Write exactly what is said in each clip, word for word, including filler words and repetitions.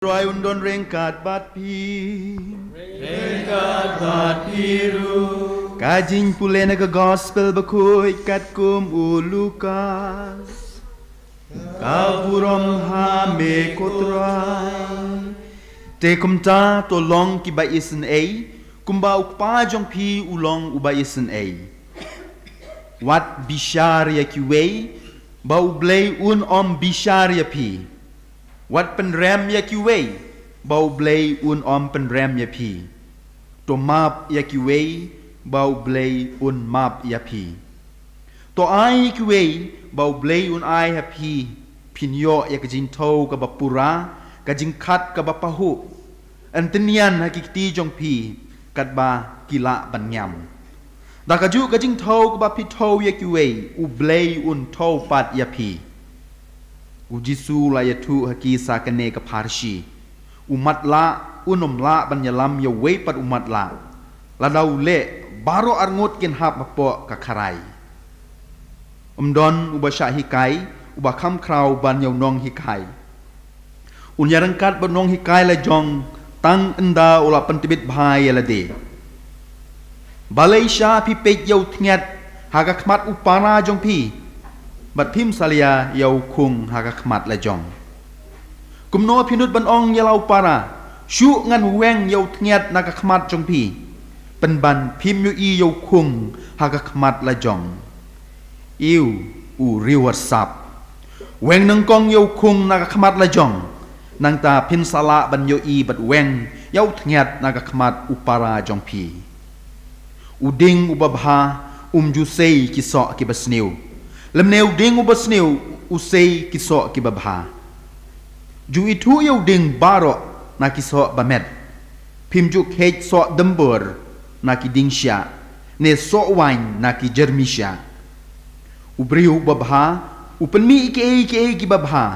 Trai un don ryngkat bad phi. Ryngkat bad phi ruh. Ka jingpule na ka gospel bakhuid katkum u Lukas. Ka burom ha me ko Trai. Te kumta to long kiba isynei, kumba u Kpa jong phi u long uba isynei. Wat bishar ïa kiwei, ba U Blei un ym bishar ïa phi. Wat pynrem ïa kiwei, ba U Blei un ym pynrem ïa phi. To map ïa kiwei, ba U Blei un map ïa phi. To ai ïa kiwei, ba U Blei un ai ha phi. Phin ïoh ïa ka jingthew kaba pura, ka jingkhat kaba pahuh. Yn tynnian ha ki kti jong phi, katba ki lah ban ñiam. Da kajuh ka jingthew kaba phi thew ïa kiwei, U Blei un thew pat ïa phi. U Jisu u la ïathuh ha ki sa kane ka pharshi. U matlah un ym lah ban ïalam ïa uwei pat u matlah. Lada u leh, baroh arngut kin hap hapoh ka kharai. Ym don uba shah hikai, uba kham khraw ban ïa u nonghikai. Un ïaryngkat bad u nonghikai la jong, tang ynda u la pyntbit bha ïa lade. Balei sha phi peit ïa u thñiat ha ka khmat u para jong phi, bad phim salia ïa u khung ha ka khmat la jong. Kumno phi nud ban ong ïa la u para, shu ngan weng ïa u thñiat na ka khmat jong phi, pynban phim ïohi ïa u khung ha ka khmat la jong. Ïa u, u riewsap. Weng nyngkong ïa u khung na ka khmat la jong. Nangta phin sa lah ban ïohi bad weng ïa u thñiat na ka khmat u para jong phi. U dieng uba bha, um ju sei ki soh kiba sniew. Lymne u dieng uba sniew, u sei ki soh kiba bha. Ju ithuh ïa u dieng baroh na ki soh ba met. Phim ju kheit soh dymbor na ki dieng shiah, ne soh waiñ na ki jyrmi shiah. U briew uba bha, u pynmih kiei kiei kiba bha,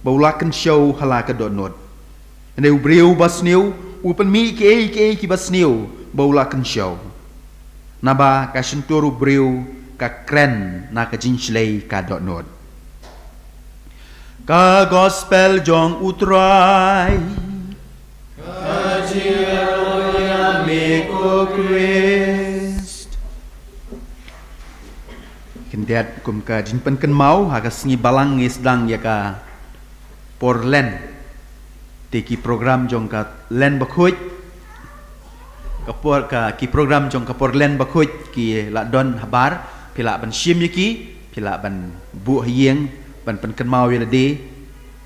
ba u la kynshew ha la ka dohnud. Ne u briew uba sniew, u pynmih kiei kiei kiba sniew, ba u la kynshew. Naba ka shyntur u briew ka kren na ka jingshlei ka dohnud. Ka gospel jong u Trai. Ka jingïaroh ïa me ko Khrist. Khyndiat kum ka jingpynkynmaw, ha ka sngi Balang ngi sdang ïa ka por Lent. Te ki program jong ka Lent bakhuid. Ka por, ka, ki program jong ka por Lent bakhuid ki la don habar, phi lah ban shim ïa ki, phi lah ban buh ha ïing, ban pynkynmaw ïa lade,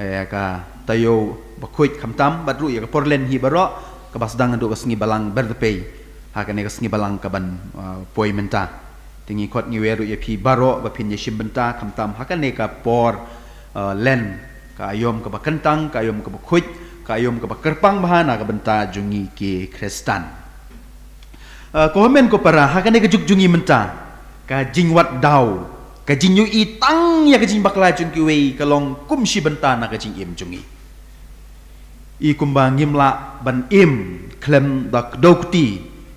eh, ka taïew bakhuid khamtam, bad ruh ïa ka por Lent hi baroh, kaba sdang naduh ka sngi Balang Berdpei, ha kane ka sngi Balang kaban, eh, poi mynta. Te ngi khot ngi wer ruh ïa phi baroh, ba phin ïa shim bynta, khamtam, ha kane ka por, eh, Lent, ka aïom kaba kyntang, ka aïom kaba khuid, ka aïom kaba kyrpang bha na ka bynta jong ngi ki Khristan. Eh, ko hynmen ko para, ha kane ka juk jong ngi mynta, ka jingwad daw, ka jingïohi tang ïa ka jingbakla jong kiwei, ka long kum shi bynta na ka jingim jong ngi. I kumba ngim lah ban im khlem da kdew kti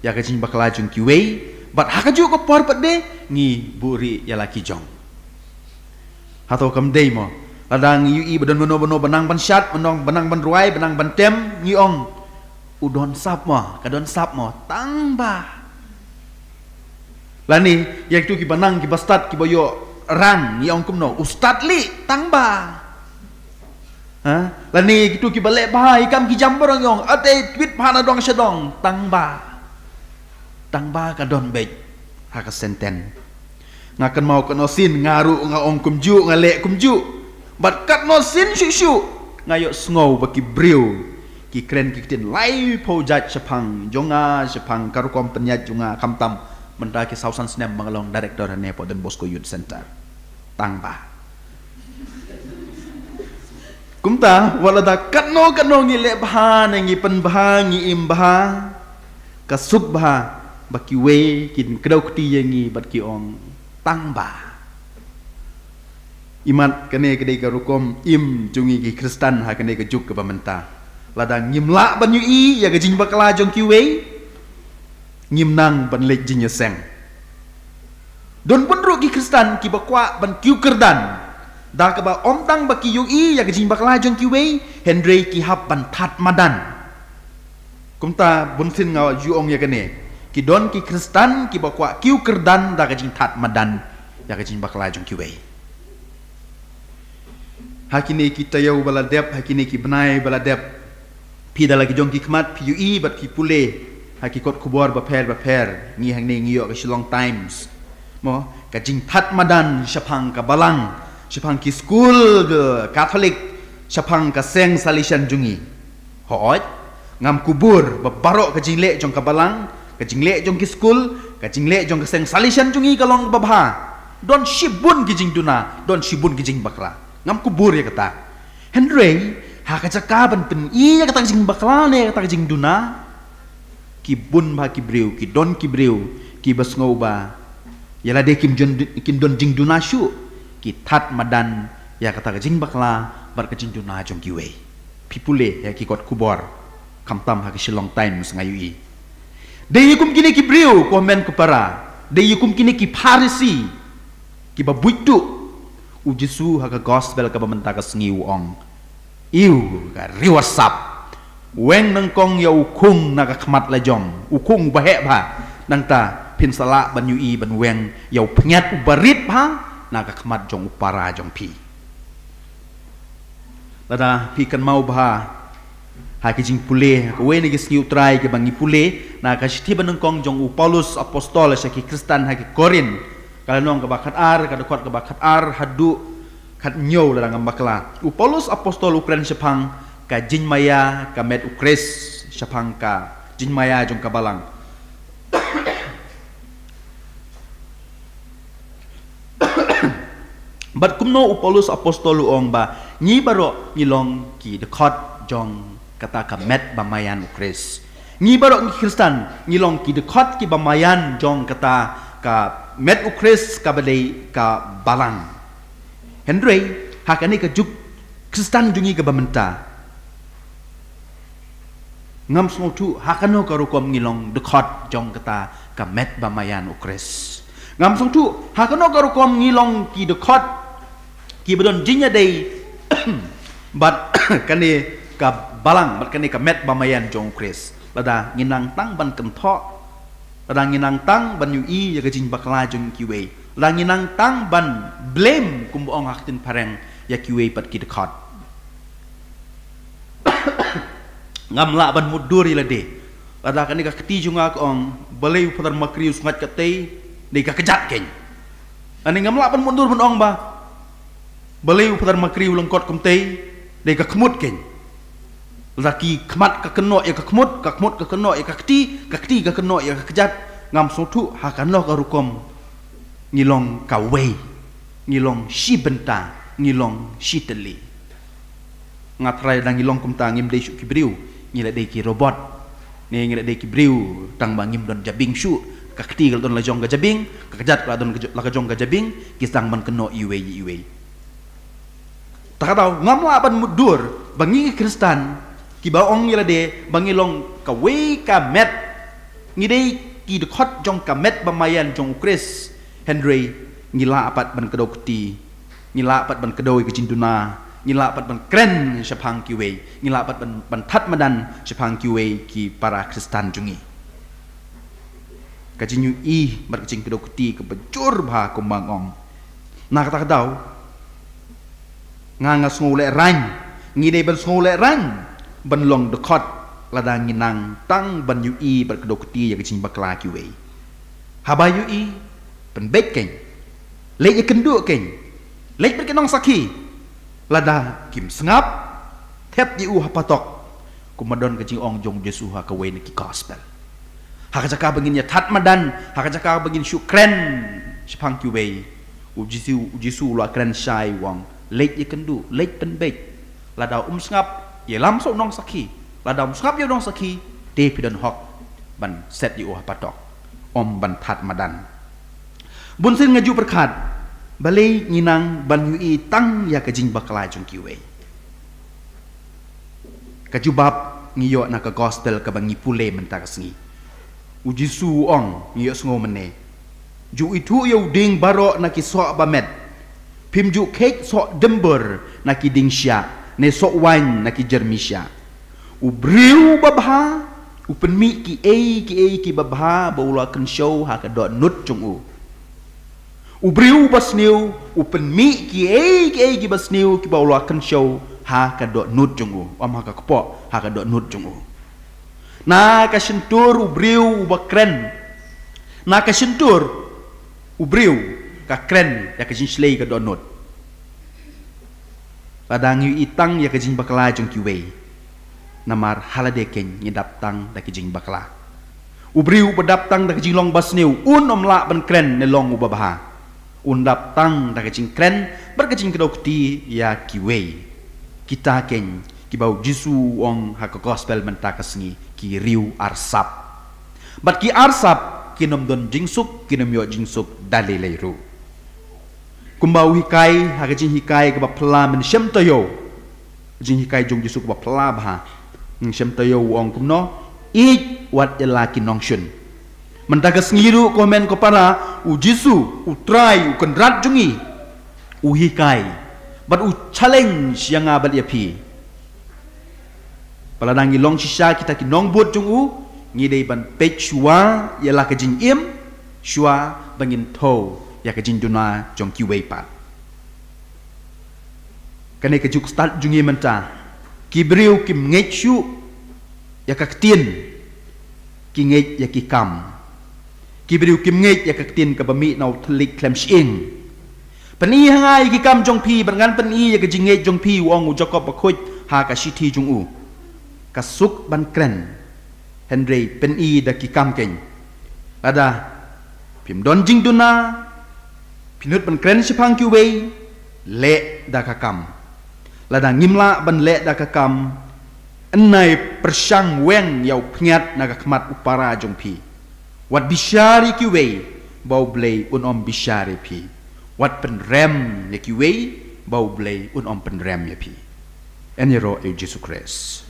ïa ka jingbakla jong kiwei, bad ha kajuh ka por pat de ngi buhrieh ïa la ki jong. Hato kam dei mo? Lada ngi ïohi ba don mano mano ba nang ban shad, ba nang, ba nang ban rwai, ba nang ban tem, ngi ong, u don sap mo, ka don sap mo, tang ba. Lane ïa kitu kiba nang, kiba stad, kiba ïoh rang, ngi ong kumno, u stad lieh, tang ba. Ha? Lane ïa kitu kiba leh bha, ïa kam ki jam baroh ngi ong, ate twit bha na dong sha dong, tang ba. Tang ba ka don beit ha ka senten. Nga kynmaw katno sien nga ruh nga ong kumjuh, nga leh kumjuh. Bad katno sien shuh shuh nga ïohsngew ba ki briew ki kren ki ktien laiphew jait shaphang jong nga, shaphang ka rukom pynïaid jong nga, khamtam mynta ki saw san snem ba nga long director hangne hapoh Don Bosco Youth Center. Tang ba. Kumta, wat lada katno katno ngi leh bha ne ngi pynbha, ngi im bha, ka suk bha ba kiwei kin kdew kti ïa ngi bad ki ong, tang ba. Imat kane ka dei ka rukom im jong ngi ki Khristan ha kane ka juk kaba mynta. Lada ngim lah ban ïohi ïa ka jingbakla jong kiwei, ngim nang ban leit jingïaseng. Don bun ruh ki Khristan kiba kwah ban kiew kyrdan, Da kaba ym tang ba ki ïohi ïa ka jingbakla jong kiwei, hynrei ki hap ban thad madan. Kumta bun sien nga ju ong ïa kane. Ki don ki Khristan kiba kwah kiew kyrdan da ka jingthad madan ïa ka jingbakla jong kiwei. Ha kine ki taïew ba la dep, ha kine ki bnai ba la dep, phi da la ki jong ki khmat, phi ïohi bad phi pule ha ki kot khubor bapher bapher, ngi hangne ngi ïoh ka Shillong Times. Mo, ka jingthad madan shaphang ka balang, shaphang ki skul, eh, Katholik, shaphang ka seng Salesian jong ngi. Hooid, ngam kubur ba baroh ka jingleh jong ka balang, ka jingleh jong ki skul, ka jingleh jong ka seng Salesian jong ngi ka long babha. Don shibun ki jingduna, don shibun ki jingbakla. Ngam kubur ïa kata. Hynrei ha ka jaka ban pyni ïa kata ka jingbakla ne kata ka jingduna, ki bun bha ki briew, ki don ki briew kiba sngew ba ïa lade kim jon, kim don jingduna shuh, ki thad madan ïa kata ka jingbakla bad ka jingduna jong kiwei. Phi pule ïa ki kot khubor, khamtam ha ka Shillong Times nga ïohi. Dei ïa kum kine ki briew, ko hynmen ko para, dei ïa kum kine ki Pharisi kiba buit duh. U Jisu ha ka gospel kaba mynta ka sngi u ong, "Ïw ka riewsap, weng nyngkong ïa u khung na ka khmat la jong, u khung uba heh bha, nangta phin sa lah ban ïohi ban weng ïa u pynïaid uba rit bha na ka khmat jong u para jong phi." Lada phi kynmaw bha ha ki jingpule, ha kawei na ki sngi U Trai kiba ngi pule na ka shithi banyngkong jong u Paulus Apostol sha ki Khristan ha ki Korinth, ka lynnong kaba khatar, ka dkhot kaba khatar haduh khathynñiew lada ngam bakla. U Paulus Apostol u kren shaphang ka jingmaïa ka met U Khrist, shaphang ka jingmaïa jong ka balang. Bad kumno u Paulus Apostol u ong ba ngi baroh ngi long ki dkhot jong kata ka met bamaïan U Khrist. Ngi baroh ngi Khristan ngi long ki dkhot kiba maïan jong kata ka met U Khrist kaba dei ka balang. Hynrei ha kane ka juk Khristan jong ngi kaba mynta, ngam sngewthuh ha kano ka rukom ngi long dkhot jong kata ka met bamaïan U Khrist. Ngam sngewthuh ha kano ka rukom ngi long ki dkhot kiba don jingïadei bad kane ka balang, bad kane ka met bamaïan jong U Khrist. Lada ngi nang tang ban kynthoh, lada ngi nang tang ban ïohi ïa ka jingbakla jong kiwei, lada ngi nang tang ban blame, kumba ong ha ka ktien phareng, ïa kiwei pat ki dkhot. Ngam lah ban mutdur ïa lade. Lada kane ka kti jong nga ka ong, balei u Phadar Makri u sngaid katei, dei ka kjat keiñ. Ani ngam lah ban mutdur ban ong ba balei u Phadar Makri u lyngkot kumtei, dei ka khmut keiñ. Lada ki khmat ka kynnoh ïa ka khmut, ka khmut ka kynnoh ïa ka kti, ka kti ka kynnoh ïa ka kjat, ngam sngewthuh ha kano ka rukom ngi long kawei, ngi long shi bynta, ngi long shi tylli. Nga tharai lada ngi long kumta ngim dei shuh ki briew, ngi la dei ki robot. Ne ngi la dei ki briew tang ba ngim don jabieng shuh. Ka kti ka la don la jong ka jabieng, ka kjat ka la don ka jo-, la ka jong ka jabieng, ki sdang ban kynnoh iwei ïa iwei. Ta ka daw ngam lah ban mutdur ba ngi ki Khristan kiba ong ïa lade ba ngi long kawei ka met, ngi dei ki dkhot jong ka met bamaïan jong U Khrist, hynrei ngi lah pat ban kdew kti, ngi lah pat ban kdew ïa ka jingduna, ngi lah pat ban kren shaphang kiwei, ngi lah pat ban, ban thad madan shaphang kiwei ki para Khristan jong ngi. Ka jingïohi bad ka jingkdew kti kaba jur bha kumba nga ong. Na kata ka daw nga, nga sngew lehraiñ, ngi dei ban sngew lehraiñ ban long dkhot lada ngi nang tang ban ïohi bad kdew kti ïa ka jingbakla kiwei. Haba ïohi, pynbeit keiñ, leit ïakynduh keiñ, leit bad ki nongsakhi. Lada kim sngap, thep ïa u ha patok. Kumba don ka jingong jong U Jisu ha kawei na ki gospel. Ha ka jaka ba ngin ïa thad madan, ha ka jaka ba ngin shu kren shaphang kiwei, U Jisu, U Jisu u la kren shai u ong, leit ïakynduh, leit pynbeit. Lada um sngap, ïalam sa u nongsakhi. Lada um sngap ïa u nongsakhi, te phi don hok ban set ïa u ha patok, ym ban thad madan. Bun sien nga ju pyrkhat, balei ngi nang ban ïohi tang ïa ka jingbakla jong kiwei? Ka jubab ngi ïoh na ka gospel kaba ngi pule mynta ka sngi. U Jisu u ong, ngi ïohsngew mynne, ju ithuh ïa u dieng baroh na ki soh ba met. Phim ju kheit soh dembor na ki dieng shiah, ne soh waiñ na ki jermi shiah. U briew babha u pynmih kiei kiei kiba bha ba u la kynshew ha ka dohnud jong u. U briew basniew u pynmih kiei kiei kiba sniew kiba u la kynshew ha ka dohnud jong u, ym ha ka kpoh, ha ka dohnud jong u. Na ka shyntur u briew uba kren, na ka shyntur u briew ka kren ïa ka jingshlei ka dohnud. Lada ngi ïohi tang ïa ka jingbakla jong kiwei, namar ha lade keiñ ngi dap tang da ka jingbakla. U briew uba dap tang da ka jinglong basniew un ym lah ban kren ne long uba bha. Un dap tang da ka jingkren bad ka jingkdew kti ïa kiwei. Kita keiñ kiba u Jisu u ong ha ka gospel mynta ka sngi, ki riew arsap. Bad ki arsap kin ym don jingsuk, kin ym ïoh jingsuk da lei lei ruh. Kumba u hikai ha ka jinghikai kaba phylla mynshem taïew. Jinghikai jong Jisu kaba phylla bha. Mynshem taïew u ong kumno? Ïeit wat ïa la ki nongshun. Mynta ka sngi ruh ko hynmen ko para, u Jisu, u Trai, u Kynrad jong ngi, u hikai bad u challenge ïa nga bad ïa phi. Ba lada ngi long shisha kita ki nongbud jong u, ngi dei ban peit shuwa ïa la ka jingim, shuwa ba ngin thew ïa ka jingduna jong kiwei pat. Kane ka juk stad jong ngi mynta, ki briew kim ngeit shuh ïa ka ktien, ki ngeit ïa ki kam. Ki briew kim ngeit ïa ka ktien kaba mih na u thylliej khlem shyieng. Pyni ha nga ïa ki kam jong phi, bad ngan pyni ïa ka jingngeit jong phi, u ong u Jakob bakhuid ha ka shithi jong u. Ka suk ban kren, hynrei pyni da ki kam keiñ. Lada phim don jingduna, phi nud ban kren shaphang kiwei, leh da ka kam. Lada ngim lah ban leh da ka kam, nai pyrshang weng ïa u pynïaid na ka khmat u para jong phi. Wat bishar ïa kiwei, ba U Blei un ym bishar ïa phi. Wat pynrem ïa kiwei, ba U Blei un ym pynrem ïa phi. Yn ïaroh ïa u Jisu Khrist.